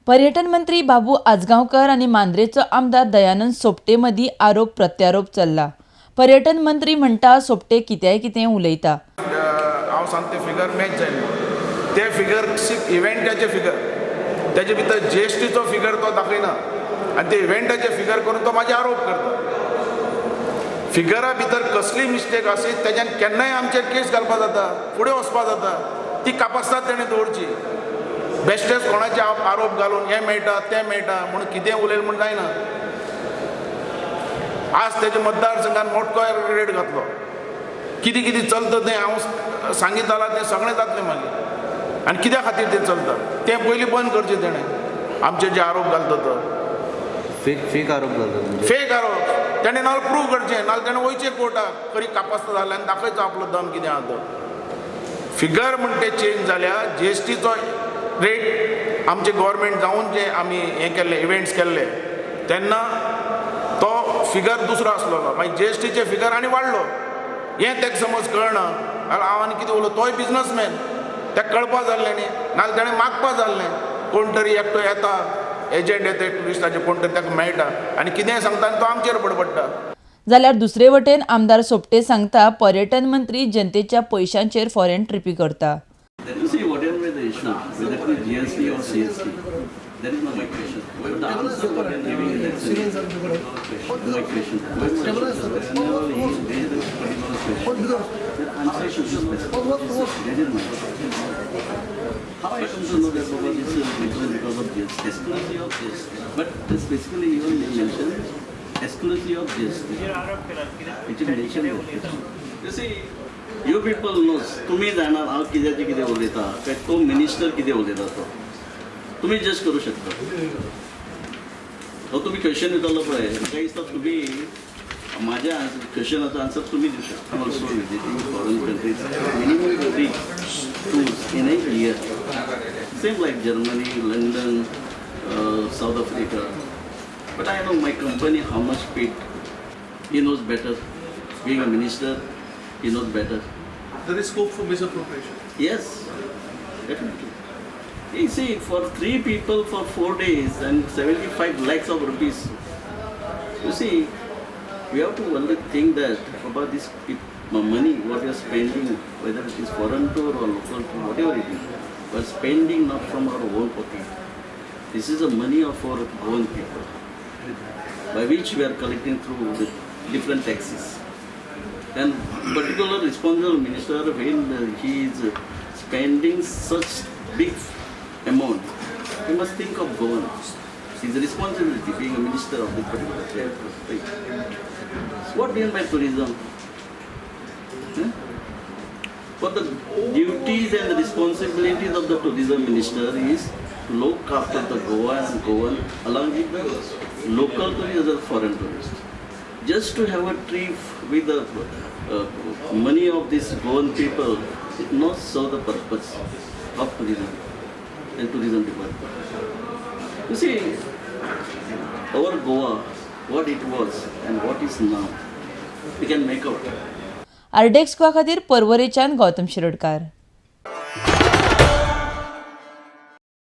पर्यटन मंत्री बाबू आजगांवकर आनी मांद्रेचो आमदार दयानंद सोपटे मदीं आरोप प्रत्यारोप चल्ला. पर्यटन मंत्री म्हणटा सोपटे कित्याय कितें उलयता. हांव सांगता, फिगर मॅच जायना. ते फिगर इव्हेंटाचे फिगर, तेजे भितर जीएसटीचो फिगर तो दाखयना आनी ते इव्हेंटाचे फिगर करून तो म्हाजे आरोप करता. फिगरा भितर कसली मिस्टेक आसीत, तेज्यान केन्नाय आमचेर केस घालपा जाता, फुडें वचपा जाता. ती कापास्ताद तेणें दवरची. बेश्टेच कोणाचे आरोप घालून हें मेळटा, तें मेळटा म्हणून कितें उलयलें म्हूण जायना. आज तेज्या मतदारसंघान मोटको रेट घातलो. कितें कितें चलता तें हांव सांगीत जाल्यार तें सगळें जातलें मागीर. आनी कित्या खातीर तें चलता तें पयलीं बंद करचें तेणें, आमचेर जे आरोप घालता तो. फेक फेक आरोप घालतात म्हणजे? फेक आरोप. तेणें नाजाल्यार प्रूव करचें, नाजाल्यार तेणें वयचें कोर्टाक, खरी कापास्त जाल्यार, आनी दाखयचो आपलो दम कितें आहा तो. फिगर म्हण ते चेंज जाल्या. जीएसटीचो रेट आमचे गव्हर्मेंट जावन जे आमी हें केल्ले, इव्हेंट्स केल्ले, तेन्ना तो फिगर दुसरो आसलेलो. मागीर जीएसटीचे फिगर आनी वाडलो. हें ताका समज कळना जाल्यार हांव आनी कितें उलोवं? तोय बिजनसमॅन, ताका कळपा जाल्लें न्ही. नाजाल्यार तेणें मागपा जाल्लें. कोण तरी एकटो येता, एजंट येता ट्युरिस्टाचे, कोण तरी ताका मेळटा आनी कितेंय सांगता आनी तो आमचेर बडबडटा. जाल्यार दुसरे वटेन आमदार सोपटे सांगता, पर्यटन मंत्री जनतेच्या पयशांचेर फॉरेन ट्रिपी करता. You see, whatever be the issue, whether it is GST or CST, that is not my question. But the answer what I am giving is excellent. My question. My question. Whenever he raised this particular question, the answer should be specific. That is my question. How I come to know that Baba, this is because of GST, exclusive of GST. But this basically even they mentioned exclusive of GST. It is mentioned there. You see, you people knows, तुम्ही जाणार हांव कित्याचें कितें उलयता काय तो minister कितें उलयता तो तुमी जज करू शकता. हो तुमी क्वेश्चन विचारलो पळय, म्हाका दिसता तुमी माझ्या क्वेश्चनाचो आन्सर तुमी दिवं शकता. Also visiting foreign countries minimum three tours in a year, same like Germany, London, South Africa. But I know my company how much paid. He knows better. Being a minister, he knows better. There is scope for misappropriation. Yes, definitely. You see, for three people for 4 days and 75 lakhs of rupees. You see, we have to only think that about this money, what we are spending, whether it is foreign tour or local tour, whatever it is, we are spending not from our own pocket. This is the money of our own people, by which we are collecting through the different taxes. And particular responsible minister, when he is spending such big amount, he must think of Goan. His responsibility being a minister of this particular state. What do you mean by tourism? Huh? What the duties and the responsibilities of the tourism minister is to look after the Goa and Goan along with the local tourists and foreign tourists. Just to have a trip with the money of these Goan people, it not serve the purpose of tourism and tourism department. You see, our Goa, what it was and what is now, we can make out. RDX Goa खातीर पर्वरेच्यान गौतम शिरोडकार.